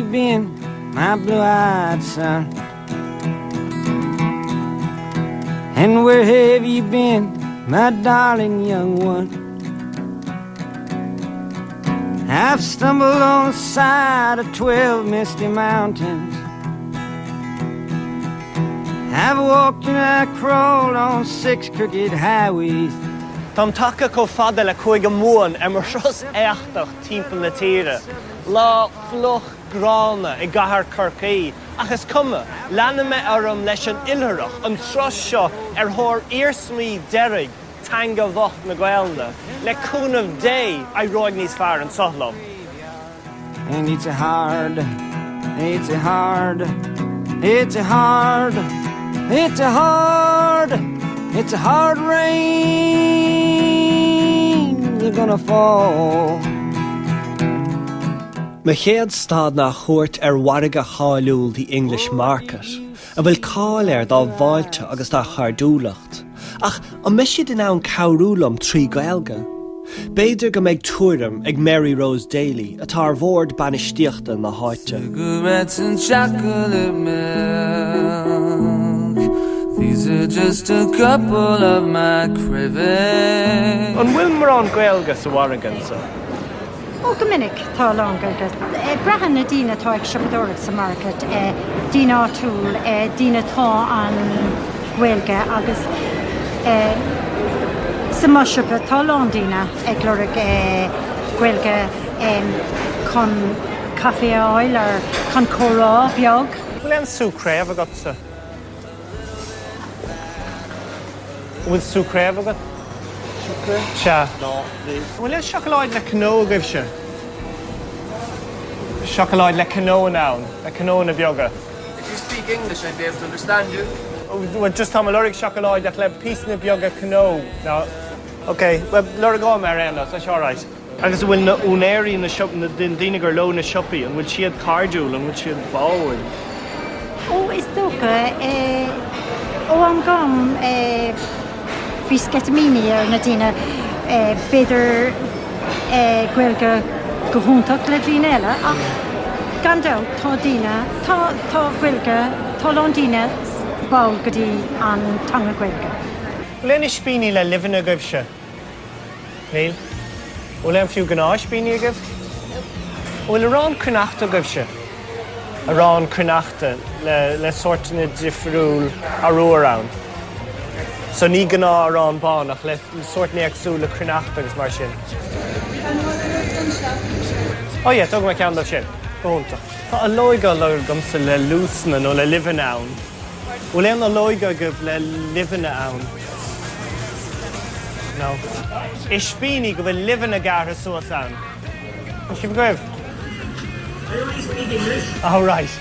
you been, my blue-eyed son? And where have you been, my darling young one? I've stumbled on the side of 12 misty mountains. I've walked and I crawled on six crooked highways. Táim tagtha chomh fada le Cúige Mumhan ar mo thuras éachtach timpeall na tíre. Lá fliuch gránna i gcathair Chorcaí, ach is cuma, leanfaidh mé orm leis an oilithreacht, an turas seo ar thóir iarsmaí deiridh teanga bhocht na Gaelainne. Le cúnamh Dé, éireoidh níos fearr anseo liom. And it's a hard, it's a hard, it's a hard, it's a hard, it's a hard rain's a-gonna fall. Mo chéad stad ná cuairt ar mhargadh cháiliúil The English Market, a bhfuil cáil air dá bhfáilte agus dá chairdiúlacht. Ach an mbeidh siad in ann cabhrú liom trí Gaeilge? B'fhéidir go mbeidh tuairim ag Mary Rose Daly, atá ar bhord bainistíochta na háite. Cigarettes and chocolate milk These are just a couple of my cravings. An bhfuil mórán Gaeilge sa mhargadh anseo? Ó, go minic tá a lán Gaeilge. Braitheann na daoine atá ag siopadóireacht sa market, daoine áitiúil, daoine atá an Ghaeilge agus sa mo siopa tá a lán daoine ag lorg Gaeilge chun caife a fháil or chun comhrá beag. Bhfuil aon sú craobh agatsa? An bhfuil sú craobh agat? Sú craobh? Sea. No, níl. An bhfuil aon seacláid le cnó agaibhse? Seacláid le cnónna ann, le cnónna beaga. If you speak English I'd be able to understand you. Well, just táim ag lorg seacláid ach le píosanna beaga cnó. No. Ok, well, lorgóidh mé ar aon nós, that's alright. Agus an bhfuil na úinéirí na siopaí, na daoine gur leo na siopaí, an bhfuil siad cairdiúil, an bhfuil siad báúil? Ó, is dócha, ó am go ham bhí sceitimíní ar na daoine, b'fhéidir Gaeilge go hiontach le daoine eile ach gan dabht tá daoine, tá, tá Gaeilge, tá a lán daoine báúil go dtí an teanga Gaeilge. Bhfuil aon ispíní le luibheanna agaibhse? Níl. An bhfuil aon fiú gnáth-ispíní agaibh? An bhfuil arán cruithneachta agaibhse? Arán cruithneachta le le sóirteanna difriúil arbhair ann. So ní gnáth arán bán ach le sóirteanna éagsúla cruithneachta agus mar sin. Oh yeah, tógfaidh mé ceann dóibh sin. Go hiontach. Tá olóig á lorg agamsa le lusanna nó le luibheanna ann. Bhfuil aon olóig agaibh le luibheanna ann? No. Ispíní go bhfuil luibheanna gearrtha suas ann. Tá sibh agaibh? I only speak English. Oh right.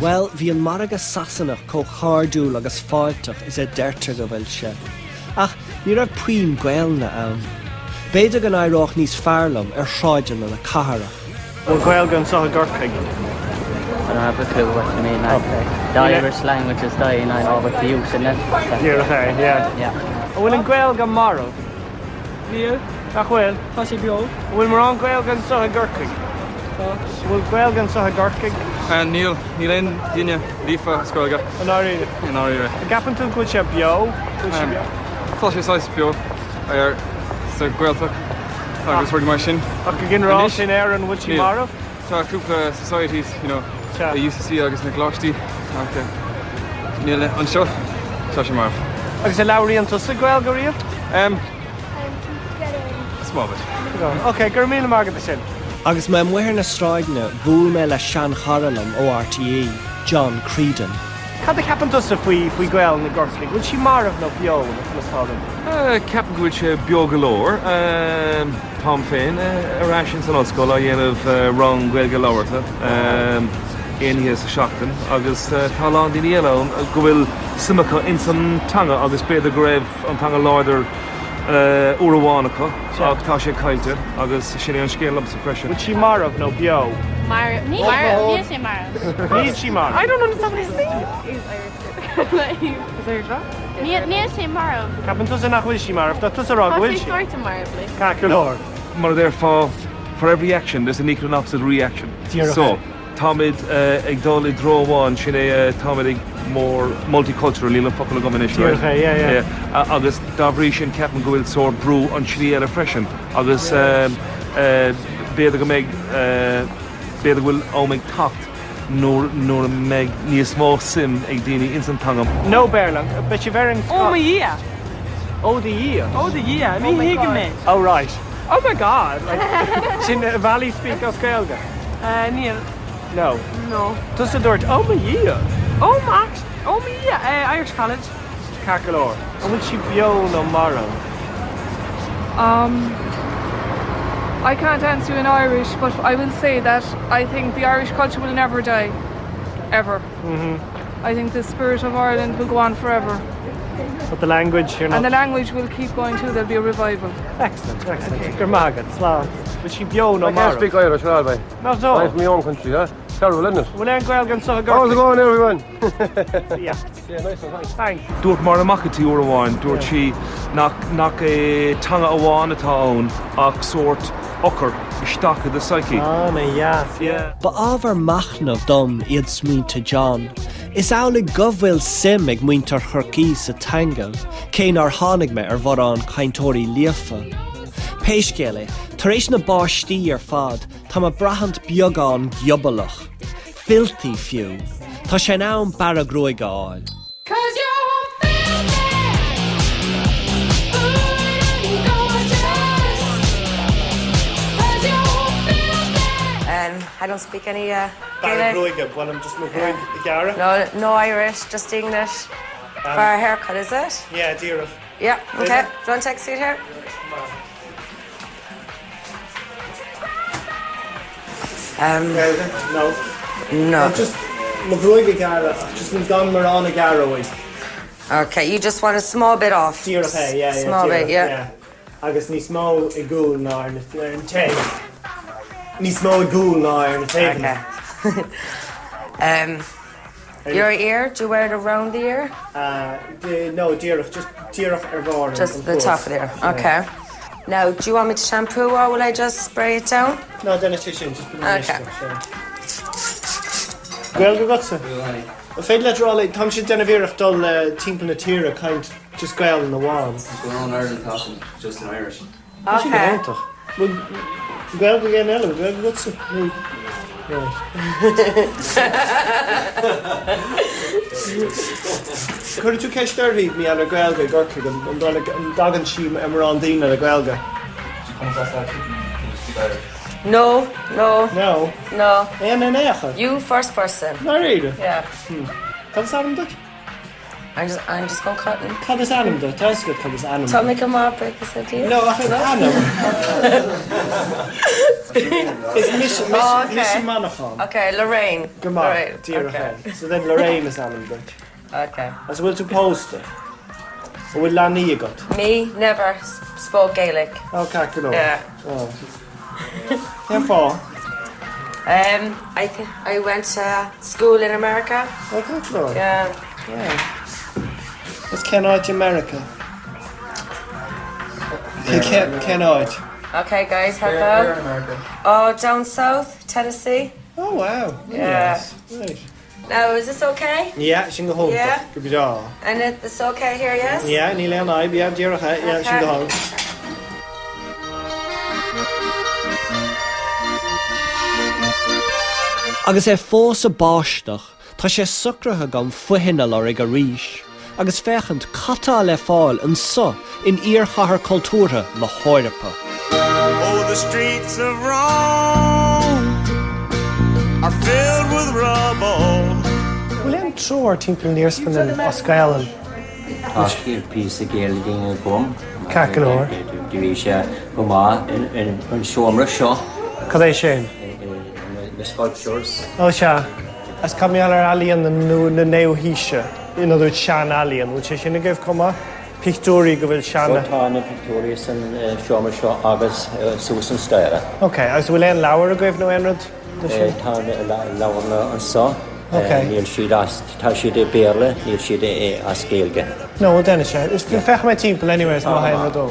Bhuel, bhí an margadh Sasanach chomh cairdiúil agus fáilteach is a deirtear go bhfuil sé. Ach ní raibh puinn Gaelainne ann. B'fhéidir go n-éireodh níos fearr liom ar shráideanna na cathrach. Bhfuil Gaeilge anseo i gCorcaigh? I don't have a clue what you mean. Okay. The Irish language is dying, I know, but the use in it. Díreach é, yeah. Yeah. An bhfuil an Ghaeilge marbh? Níl. Nach bhfuil? Tá sé beo. An bhfuil mórán Gaeilge anseo i gCorcaigh? Tá. An bhfuil Gaeilge anseo i gCorcaigh? Níl. Níl aon duine líofa as Gaeilge. I ndáiríre? I ndáiríre. An gceapann tú go bhfuil sé beo? Go bhfuil sé beo? Tá sé saghas beo ar sa Ghaeltacht. Agus rudaí mar sin. Ach go ginearálta in Éirinn, an bhfuil sí marbh? Tá cúpla societies, you know, i UCC agus na coláistí ach níl anseo, tá sé marbh. Agus an labhraíonn tusa Gaeilge riamh? Um, a small bit. Ok, go raibh míle maith agat as sin. Agus mé amuigh ar na sráideanna bhuail mé le seanchara liom ó RTÉ, John Creedon. Cad a cheapann tusa faoi faoi Gaelainn i gCorcaigh? Bhfuil sí marbh nó beo nó conas tá rudaí? Ceapaim go bhfuil sé beo go leor. Táim féin ar ais ins an ollscoil á dhéanamh rang Gaeilge labhartha aon oíche sa seachtain agus tá a lán daoine eile ann go bhfuil suim acu ins an teanga agus b'fhéidir go raibh an teanga láidir uair amháin acu ach tá sé caillte agus sin é an scéal liomsa freisin. Bhfuil sí marbh nó beo? Marbh. Níl marbh. Níl sé marbh. Níl sí marbh. I don't understand what he's saying. Is Irish. Is Irish what? Níl níl sé marbh. Ceapann tusa nach bhfuil sí marbh, tá tusa ag rá go bhfuil sí. Tá sé sort of marbh like. Ceart go leor. mar a déarfá, for every action there's an equal and opposite reaction. Díreach. So, táimid ag dul i dtreo amháin, sin é, táimid ag more multicultural, níl an focal agam anois, right? Díreach é, yeah, yeah. Yeah. Agus dá bhrí sin ceapaim go bhfuil sórt brú an tslí eile freisin agus b'fhéidir go mbeidh, b'fhéidir go bhfuil am ag teacht nuair nuair a mbeidh níos mó suim ag daoine ins an teanga. No Béarla, beidh sibh ar an. Ó mo Dhia! Ó do Dhia! Ó do Dhia, ní thuigim é. Oh right. Oh my God! Sin Valley speak as Gaeilge? Níl. No. No. Tusa dúirt, Ó mo Dhia! Ó mo ó mo Dhia! Irish College. Ceart go leor. An bhfuil sí beo nó marbh? Um, I can't answer you in Irish, but I will say that I think the Irish culture will never die. Ever. Mm -hmm. I think the spirit of Ireland will go on forever. But the language you're not... And the language will keep going too, there'll be a revival. Excellent, excellent. Okay. Go raibh maith agat, slán. Bhfuil sí beo nó I can't marbh? speak Irish at all, mate. Not at all. I'm from my own country, huh? Terrible, isn't it? Bhfuil aon Gaeilge anseo i How's it gCorcaigh? going, everyone? Yeah. Yeah, nice one, thanks. Thanks. Dúirt Máire McEntee uair amháin, dúirt sí nach nach é teanga amháin atá ann ach sórt eochair isteach i do psyche. Ana-dheas, yeah. Ba ábhar machnaimh dom iad smaointe John. Is amhlaidh go bhfuil suim ag muintir Chorcaí sa teanga, cé nár tháinig mé ar mhórán cainteoirí líofa. Pé scéal é, tar éis na báistí ar fad, táim ag braithint beagán giobalach. Filthy fiú. Tá sé in am bearradh gruaige a fháil. Cause you're filthy, ooh and gorgeous. Cause you're filthy. Um, I don't speak any uh, Bearradh Gaelic. gruaige, ba mhaith liom just mo ghruaig a ghearradh. No, no Irish, just English. Um, For a haircut, is it? Yeah, díreach. Yeah, okay. Do you want to take a seat here? Um, Gaeilge? No. No. Just mo ghruaig a ghearradh ach just gan mórán a ghearradh uaidh. Okay, you just want a small bit off. Díreach é, yeah, yeah, Small bit, díreach, yeah. yeah. Agus níos mó i gcúl ná ar na ar an taobh. Níos mó i gcúl ná ar na taobhanna. Okay. Um, your ear, do you wear it around the ear? Uh, no, díreach, just díreach ar bharr an Just the top of the ear, okay. Now, do you want me to shampoo or will I just spray it down? No, déan é sin, just Okay. Gaeilge agatsa? An féidir leat rá linn, táimse ag déanamh iarracht dul timpeall na tíre ag caint just Gaelainn amháin. Go on Ireland talking just in Irish. Tá sin go hiontach. Bhfuil Gaeilge ag éinne eile? Bhfuil Gaeilge agatsa? Cuirfidh tú ceist uirthi, mar gheall ar Gaeilge i gCorcaigh, an dtagann sí ar mórán daoine le Gaeilge? No, no. No? No. Aon in aon chor? You first person. Dáiríre? Yeah. Cad is ainm duit? I'm just, I'm just going cutting. Cad is ainm duit? Tá a fhios agat cad is ainm Tá mé go maith buíochas le Dia. No, ach an ainm. Is mise, mise, Oh, okay. mise Manchán. Okay, Lorraine. Go maith, Lorraine, díreach okay. é. So then Lorraine is ainm duit. Okay. Agus bhfuil tú pósta? An bhfuil leanaí agat? Me, never spoke Gaelic. Oh, ceart go leor. Yeah. Oh. Cén fáth? Um, I think I went to school in America. Oh, ceart go leor. Yeah. Yeah. Is cén áit i Meiriceá? Cén cén áit? Okay, guys, help Where, out. where in America? Oh, down south, Tennessee. Oh, wow. Yeah. Nice. Right. Now, is this okay? Yeah, sin go hiontach. Yeah. Go breá. And it, it's okay here, yes? Yeah, níl aon fhadhb, yeah, díreach é, yeah, sin go hiontach. Agus é fós ag báisteach, tá sé socraithe agam fothain a lorg arís, agus féachaint cad tá le fáil anso in iarchathair cultúrtha na hEorpa. Oh, the streets of Rome are filled with rubble. Bhfuil aon treoir timpeall an iarsmalann as Gaelainn? Tá píosa Gaeilge agam. Ceart go leor. Do bhí sé go maith an seomra seo. Cad é sin? Na sculptures. Ó sea. Is cad mar gheall ar ealaíon na naoú haoise, in other words sean-ealaíon, bhfuil sé sin agaibh chomh maith? Pictiúirí go bhfuil sean. Ó tá na pictiúirí san seomra seo agus suas an staighre. Ok, agus bhfuil aon leabhar agaibh nó aon rud de sin? Tá leabharlanna anso. Ok. Níl siad as, tá siad i Béarla, níl siad as Gaeilge. No, well déanfaidh sé. Féachfaidh mé timpeall anyway is má théann rud ó.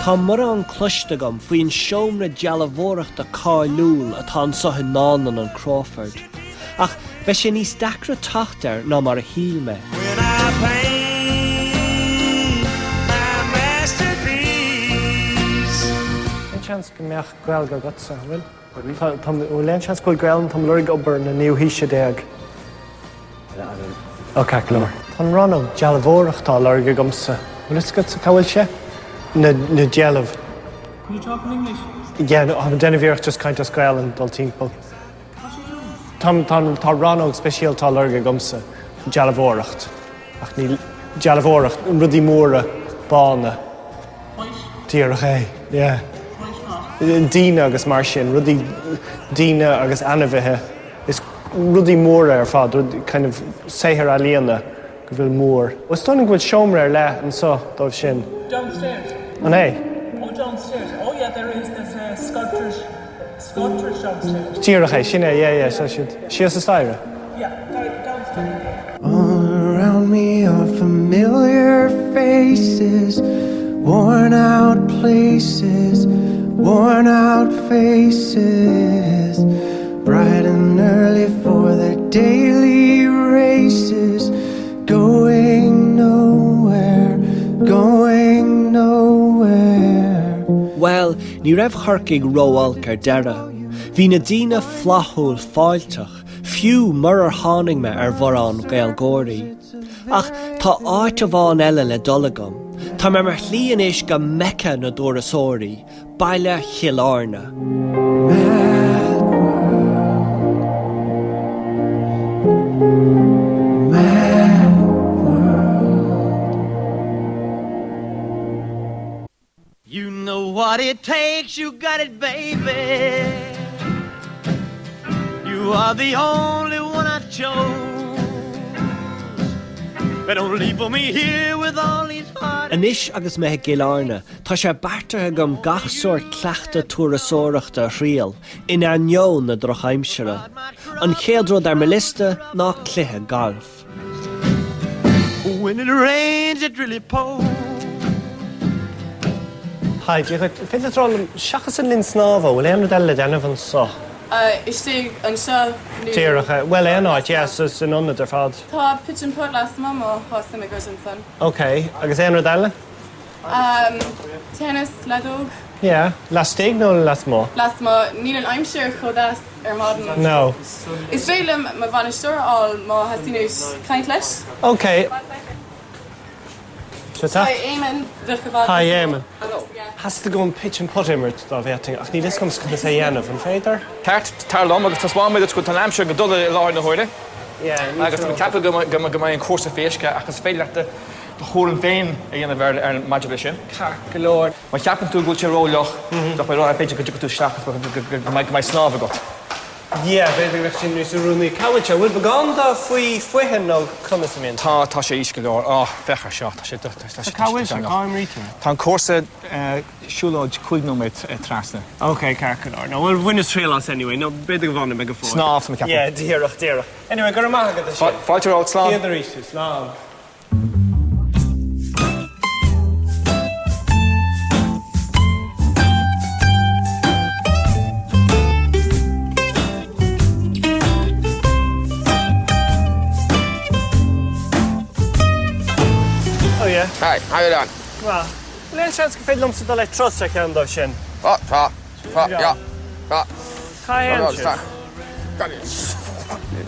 Tá mórán cloiste agam faoin seomra dealbhóireachta cáiliúil atá anso i nDánlann an Crawford. Ach beidh sé níos deacra teacht air ná mar a shíl mé. Aon seans go mbeadh Gaeilge agatsa, an bhfuil? Tá, bhfuil aon seans go bhfuil Gaelainn, táim ag lorg obair na naoú haoise déag. Ok, go leor. Tá an rannóg dealbhóireachta á lorg agamsa. Bhfuil fhios agatsa cá bhfuil sé? Na, na deilbh. Can you talk in English? Yeah, no, táim ag déanamh iarracht just caint as Gaelainn dul timpeall. Tá, tá, tá rannóg speisialta á lorg agamsa, dealbhóireacht. Ach níl dealbhóireacht, rudaí móra bána. Díreach é, yeah. Daoine agus mar sin, rudaí, daoine agus ainmhithe, is rudaí móra ar fad, rud, kind of saothar ealaíona go bhfuil mór. Is dóigh liom go bhfuil seomra ar leith anso dóibh sin. Downstairs. An é? Oh downstairs, oh yeah there is, there's a sculptures, sculptures downstairs. Díreach é, sin é, yeah, yeah, so siad síos an staighre? Yeah, downstairs. All around me are familiar faces, worn out places, worn out faces, bright and early for their daily races, going nowhere, going nowhere. Bhuel, ní raibh Corcaigh ró-olc ar deireadh. Bhí na daoine flaithiúil fáilteach. fiú murar tháinig mé ar mhórán Gaeilgeoirí. Ach tá áit amháin eile le dul agam. Tá mé ar mo shlí anois go Mecca na dturasóirí, baile Chill Airne. You know what it takes, you got it, baby. You are the only one I chose. But don't leave for me here with all these hearts. Anois agus mé i gCill Airne, tá sé beartaithe agam gach sórt cleachtadh turasóireachta a thriail, in ainneoin na drochaimsire. An chéad rud ar mo liosta ná cluiche gailf. When it rains it really pours. Hi, Dia dhuit. Féidir leat a rá liom, seachas an linn snámha, bhfuil aon rud eile le déanamh anso? Istigh anseo nó? Díreach, bhuel aon áit, yeah, so san ionad ar fad. Tá pitch and putt lasmuigh má tá suim agat ansan. Ok, agus aon rud eile? Tennis, leadóg. Yeah, laistigh nó lasmuigh? Lasmuigh. Níl an aimsir chomh deas ar maidin. No. Is féidir liom mo bhainisteoir a fháil má theastaíonn uait caint leis. Ok. Seo Hi Eamon, bheadh i bhfad Hi níos mó Eamon. Hello. Theastaigh uaim pitch and putt a imirt dá bhféadfainn ach níl fhios agam conas é a dhéanamh, an féidir? Ceart, tar liom agus taispeánfaidh mé duit go bhfuil an aimsir go dona i láthair na huaire. Yeah, Agus tá mé ag ceapadh go mbeidh an cúrsa faoi uisce ach is féidir leat do thuairim féin a dhéanamh ar ar maidir leis sin. Ceart go leor. Má cheapann tú go bhfuil sé ró-fhliuch, bheadh mé ag rá b'fhéidir go dtiocfaidh tú isteach agus go mbeidh go mbeidh snámh agat. Yeah, b'fhéidir go mbeadh sin níos oiriúnaí. Cá bhfuil sé? Bhfuil beagán de faoi foiche nó conas a mbíonn? Tá, tá sé íseal go leor. Á, féach ar seo, tá sé, tá sé, tá sé Cá bhfuil sé? Cá imrítear? Tá an cúrsa siúlóid 5 nóiméad trasna. Ok, ceart go leor. No, bhuel, bhaineas triail as anyway, nó b'fhéidir go bhfanfaidh mé go fóill. Snámh, tá mé ag ceapadh. Yeah, díreach, díreach. Anyway, go raibh maith agat as sin. Fáilte romhat, slán. Céad arís tú, slán. Oh yeah. Hi, how you doing? Well, bhfuil aon seans gur féidir liomsa dul ar turas ar cheann dóibh sin? Oh, tá, tá, yeah, tá. Cá théann sibh? Cá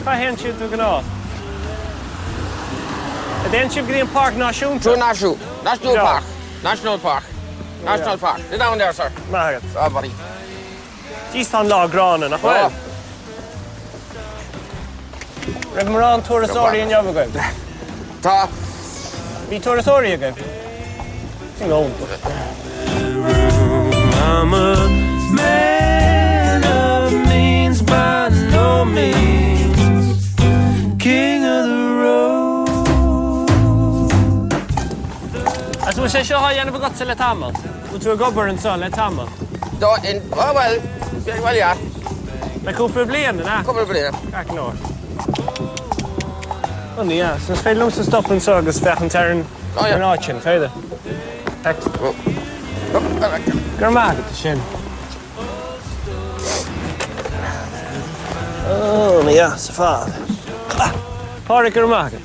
théann sibh de ghnáth? An dtéann sibh go dtí an Páirc Náisiúnta? To National, National Park, National Park, National Park. Sit down there, sir. Maith agat. Oh, buddy. Jeez, tá an lá gránna, nach bhfuil? Raibh mórán turasóirí inniu agaibh? Tá. Bhí turasóirí agaibh? Sin iontach. I'm a man of means by no means King of the road Agus bhfuil sé seo á dhéanamh agatsa le tamall? Bhfuil tú ag obair anseo le tamall? Do, in, oh well, well yeah. Le cúpla bliain, an ea? Cúpla bliain. Ceart go leor. An ea, so is féidir liomsa stop anseo agus féachaint ar an ar an áit sin, féidir? Go raibh maith agat as sin. Oh, yeah, sa fad. Pádraig, go raibh maith agat.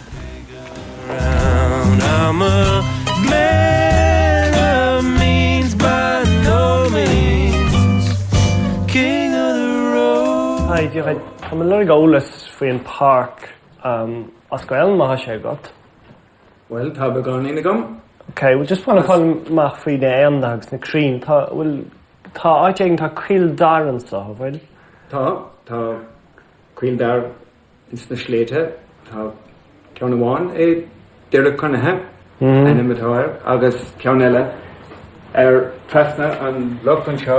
I'm a man of means by no means King of the road. Hi, Dia dhuit. Tá mé ag lorg eolas faoin páirc as Gaelainn má tá sé agat. Bhuel, tá beagáinín agam. Ok, well just wanna fáil amach faoi na éanlaithe agus na crainn. Tá, bhfuil, tá áit éigin, tá coill dair anseo, an bhfuil? Tá, tá coill dair ins na sléibhte. Tá ceann amháin i Doire Chonaithe, ainm atá air, agus ceann eile ar trasna an loch anseo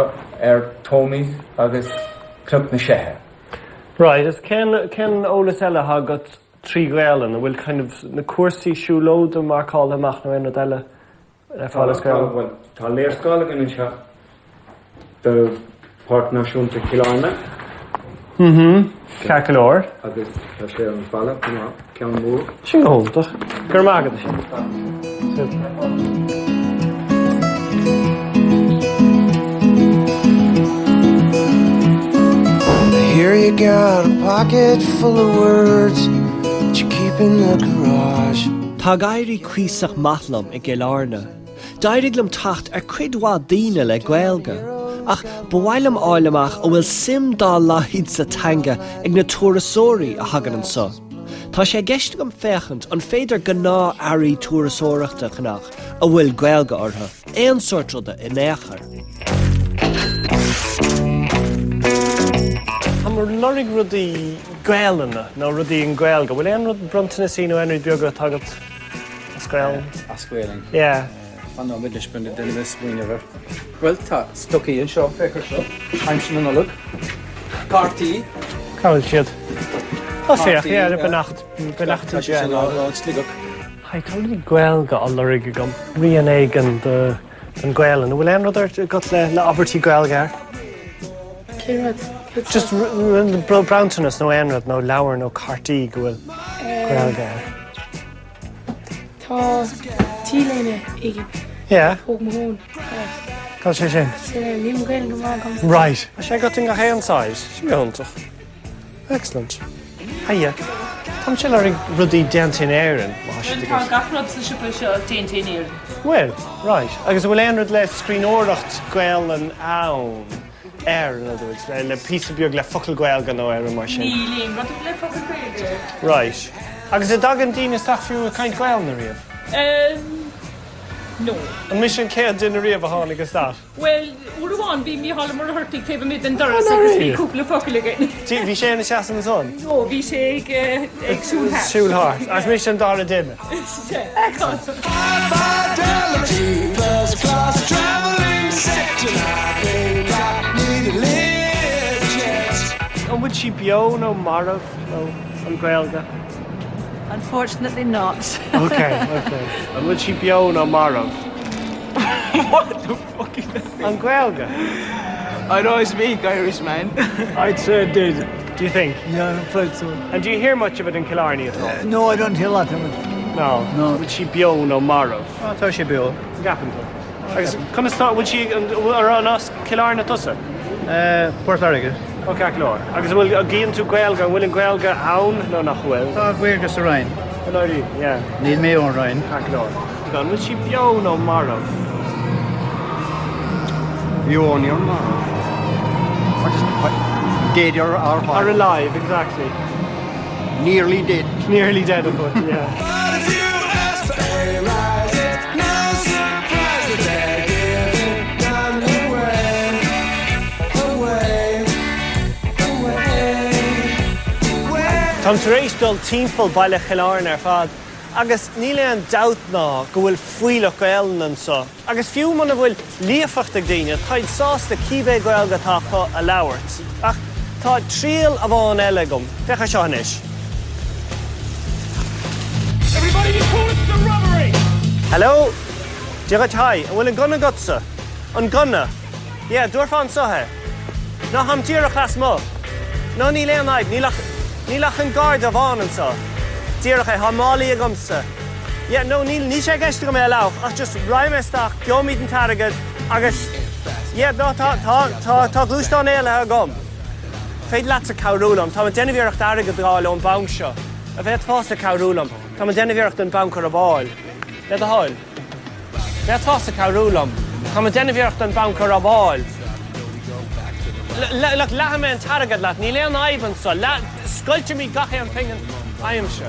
ar Twomey's agus Cnoc na Seithe. Right, agus cén, cén eolas eile atá agat 3 Ghaelainn, an bhfuil kind of na cúrsaí siúlóide marcáilte amach nó aon rud eile le fáil as Gaelainn? Bhuel, tá léarscáil againn anseo do Pháirc Náisiúnta Chill Airne. Mhm, ceart go leor. Agus tá sé ar an bhalla chomh maith, ceann mór. Sin go hiontach. Go raibh maith agat as sin. I hear you got a pocket full of words that you keep in the garage. Tá ag éirí cuíosach maith liom i gCill Airne. D'éirigh liom teacht ar cuid mhaith daoine le Gaeilge, ach ba mhaith liom fháil amach an bhfuil suim dá laghad sa teanga ag na turasóirí a thagann anso. Tá sé i gceist agam féachaint an féidir gnáth-earraí turasóireachta a cheannach a bhfuil Gaeilge orthu, aon sórt ruda in aon chor. Táim ag lorg rudaí Gaelainne nó rudaí i nGaeilge. Bhfuil aon rud bronntanaisí nó aon rud beaga atá agat as Gaelainn? As Gaelainn? Yeah. Fan nóiméad leis b'fhéidir déanfaidh mé smaoineamh air. Bhuel tá stocaí anseo, féach ar seo, aimsir na Nollag. Cártaí. Cá bhfuil siad? Tá féach, yeah, le beannacht, beannachtaí Tá sé sin á Sligeach. Hi, tá rudaí Gaeilge á lorg agam, rian éigin de den Ghaelainn. An bhfuil aon rud ort agat le le abairtí Gaeilge air? Cén rud? Just bronntanas nó aon rud nó leabhar nó cártaí go bhfuil Gaeilge air. Tá T-léine éigin. Yeah. Thóg mo thóin. Cá sé sin? Níl mo Ghaeilge go maith agam. Right. Tá sé agat i ngach aon size. Sin go hiontach. Excellent. Hiya. Táimse ag lorg rudaí déanta in Éirinn, má tá siad Tá agat. gach rud sa siopa seo déanta in Éirinn. Bhfuil, right. Agus an bhfuil aon rud le scríbhneoireacht Gaelainn ann, air, in other words, le, le píosa beag le focal Gaeilge nó aon rud mar sin? Níl aon rud le focal Gaeilge air. Right. Agus an dtagann daoine isteach fiú ag caint Gaelainn ariamh? Um, no. An mise an chéad duine riamh a tháinig isteach? Bhuel, uair amháin bhí Mícheál Ó Muircheartaigh taobh amuigh den doras agus bhí cúpla focal againn. Bhí sé ina sheasamh ansan? No, bhí sé ag ag siúl thart. Siúl thart. Agus mise an dara duine. Excellent. First class traveling section. I think I need a lift yet. An bhfuil sí beo nó marbh nó an Ghaeilge? Unfortunately not. Ok, ok. An bhfuil sí beo nó marbh? What the fuck is that? An Ghaeilge? I don't speak Irish, man. I'd say dead. Do you think? Yeah, I'm afraid so. And do you hear much of it in Killarney at all? Uh, no, I don't hear a lot of it. No. No. Bhfuil sí beo nó marbh? Oh, tá sí beo. Gceapann tú? Agus conas tá bhfuil sí ar an as Cill Airne tusa? Uh, Port Láirge. Ok, go leor. Agus an bhfuil an gcíonn tú Gaeilge, an bhfuil an Ghaeilge ann nó nach bhfuil? Tá Gaeilge sa Rinn. An Rinn, yeah. Níl mé ón Rinn. Ceart go leor. An bhfuil sí beo nó marbh? Beo nó marbh. Dead or, or, or alive, exactly. Nearly dead. Nearly dead, of course, yeah. But if you ask for a ride, it's no surprise that they're giving none away, away, away, away. Táim tar éis dul timpeall baile Chill Airne ar fad agus níl aon dabht ná go bhfuil fuílleach Gaelainne anseo. Agus fiú muna bhfuil líofacht ag daoine, táid sásta cibé Gaeilge atá acu a labhairt. Ach tá triail amháin eile agam. Féach ar seo anois. Everybody report the robbery! Hello? Dia dhuit, hi. An bhfuil an gunna agatsa? An gunna? Yeah, dtabharfá anseo é. No, táim díreach lasmuigh. No, níl aon fhadhb, níl ach, níl ach an garda amháin anseo. Díreach é, tá málaí agamsa. Yeah, no, níl, níl sé i gceist agam é a fhliuch, ach just raghaidh mé isteach, gheobhaimid an t-airgead agus, yeah, no, tá, tá, tá, tá gluaisteán éalaithe agam. Féidir leatsa cabhrú liom, táim ag déanamh iarracht airgead a fháil ón banc seo. An bhféadfása cabhrú liom? Táim ag déanamh iarracht an banc a robáil. Le do thoil. Bhféadfása cabhrú liom? Táim ag déanamh iarracht an banc a robáil. Look, leathfaidh mé an t-airgead leat, níl aon fhadhb anso, scoiltfimid gach aon phingin a fhaighimse.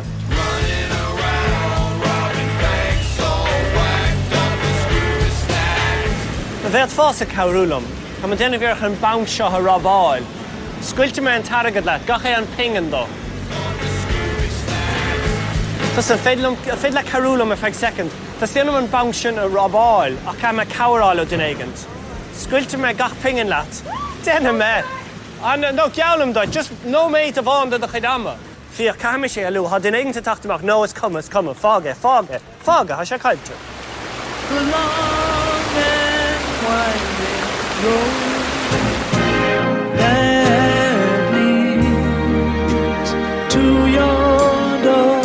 An bhféadfása cabhrú liom? Táim ag déanamh iarracht an banc seo a robáil. Scoiltfidh mé an t-airgead leat, gach aon phingin de. Tusa, an féidir liom, an féidir leat cabhrú liom ar feadh soicind? Teastaíonn uaim an banc sin a robáil ach caithfidh mé cabhair a fháil ó duine éigint. Scoiltfidh mé gach pingin leat. Déanfaidh mé. Ah, no, geallaim duit, just nóiméad amháin de do chuid ama. Féach, caithfidh mise éalú, tá duine éigin ag teacht amach, no, is cuma, is cuma, fág é, fág é, fág é, tá sé caillte. The long and winding road that leads to your door.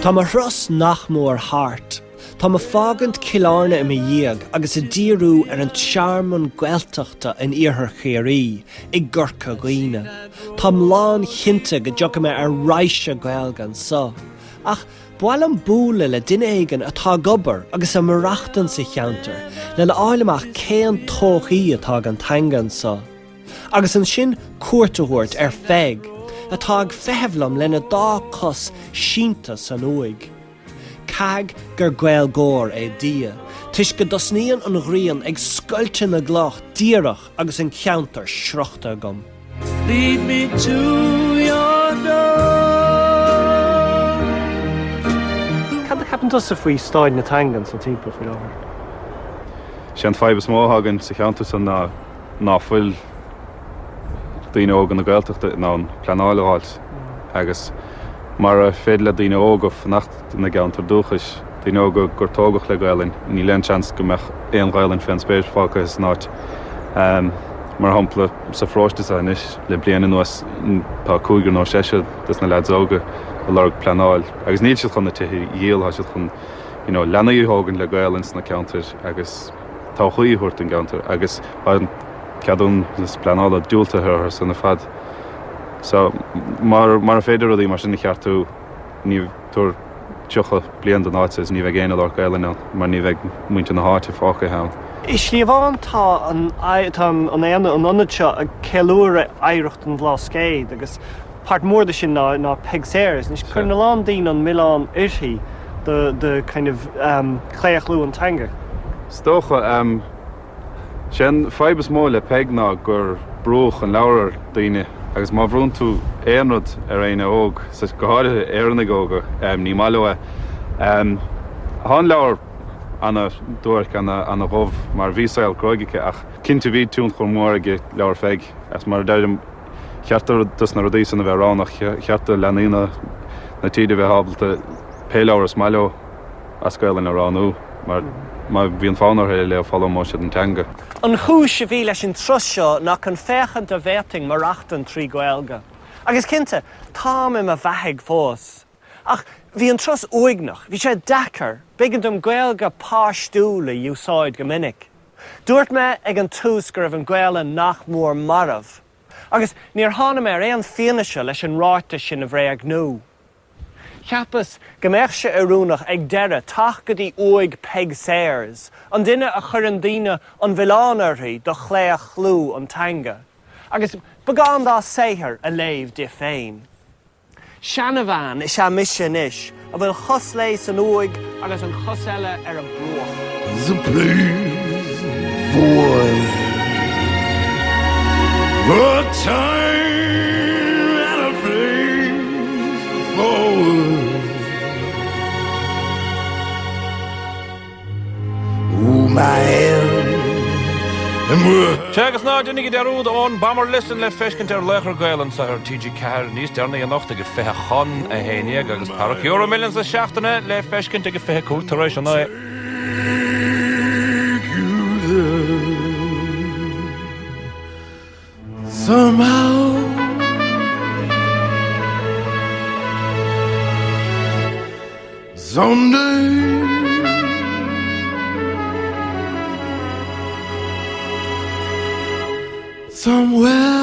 Tá mo thuras nach mór thart. Táim ag fágaint Cill Airne i mo dhiaidh agus ag díriú ar an tearmann Gaeltachta in iarthar Chiarraí, i gCorca Dhuibhne. Táim lánchinnte go dtiocfaidh mé ar raidhse Gaeilge anso. Ach ba mhaith liom bualadh le duine éigin atá ag obair agus ag maireachtaint sa cheantar lena fháil amach cén todhchaí atá ag an teanga anso. Agus ansin cuairt a thabhairt ar Pheig, atá ag feitheamh liom lena dá cos sínte san uaigh. Caithfidh gur Gaeilgeoir é Dia, toisc go dtosnaíonn an ghrian ag scoilteadh na gcloch díreach agus an ceantar sroichte agam. Lead me to your door. Cad a cheapann tusa faoi staid na teanga anso timpeall faoi láthair? Sé an fadhb is mó atá againn sa cheantar san ná ná fuil daoine óga na Gaeltachta in ann pleanáil a fháilt agus mara féidir le daoine óga fanacht ina gceantar dúchais, daoine óga gur tógadh le Gaelainn, níl aon seans go mbeadh aon Ghaelainn fén spéir fágtha san áit. Mar shampla, sa pharóiste seo anois le bliain anuas tá cúigear nó seisear des na leaids óga ag lorg pleanáil agus níl siad chun na tithe a dhíol, tá siad chun you know leanaí a thógaint le Gaelainn sna ceantair agus todhchaí a thabhairt don gceantar agus tá an ceadúnas pleanála diúltaithe orthu san ar fad. So mara féidir rudaí mar sin a cheartú ní tabhair 30 bliain don áit is ní bheidh éinne ag labhairt Gaelainn ann mar ní bheidh muintir na háite fágtha ann. I slí amháin tá an tá an an ionad seo ag ceiliúradh oidhreacht an Bhlascaoid agus páirt mhór de sin ná ná Peig Sayers. Anois cuireann a lán daoine an milleán uirthi do do kind of claochlú an teanga. Is dócha. Sé an fadhb is mó le Peig ná gur brúdh an leabhar ar daoine agus má bhrúnn tú aon rud ar éinne óg, go háirithe Éireannaigh óga, ní maith leo é. Tá an leabhar ana-dhuairc, ana-dhubh mar bhí saol cruaidh aici ach cinnte bhí tionchar mór ag leabhar Pheig agus mar a deirim, cheart dos na rudaí san a bheith roghnach, cheart do leanaí na tíre bheith ábalta pé leabhar is maith leo as Gaelainn a roghnú mar má bhíonn fonn orthu é a léamh foghlaimeoidh siad an teanga. An chúis a bhí leis an turas seo ná chun féachaint an bhféadfainn maireachtaint trí Ghaeilge. Agus cinnte, táim i mo bheathaidh fós. Ach bhí an turas uaigneach, bhí sé deacair, b'éigean dom Gaeilge páistiúil a úsáid go minic. Dúirt mé ag an tús go raibh an Ghaelainn nach mór marbh. Agus níor tháinig mé ar aon fianaise leis an ráiteas sin a bhréagnú. Cheapas go mbeadh sé oiriúnach ag deireadh teacht go dtí uaigh Peig Sayers, an duine a chuireann daoine an mhilleán uirthi do chlaochlú an teanga, agus beagán dá saothar a léamh di féin. Seanabhean is ea mise anois, a bhfuil cos léi san uaigh agus an chos eile ar an bruach. There's a place for a time and a place for Ooh, my hand Sea, agus ná déanaigí dearúd ón Bomber Listen le feiscint ar Laochra Gael anseo ar TG4 níos deireanaí anocht ag a 20 chun a 11 agus Páirc Euro Millions na seachtaine le feiscint ag a 25 tar éis a 9. Somehow Someday. Somewhere.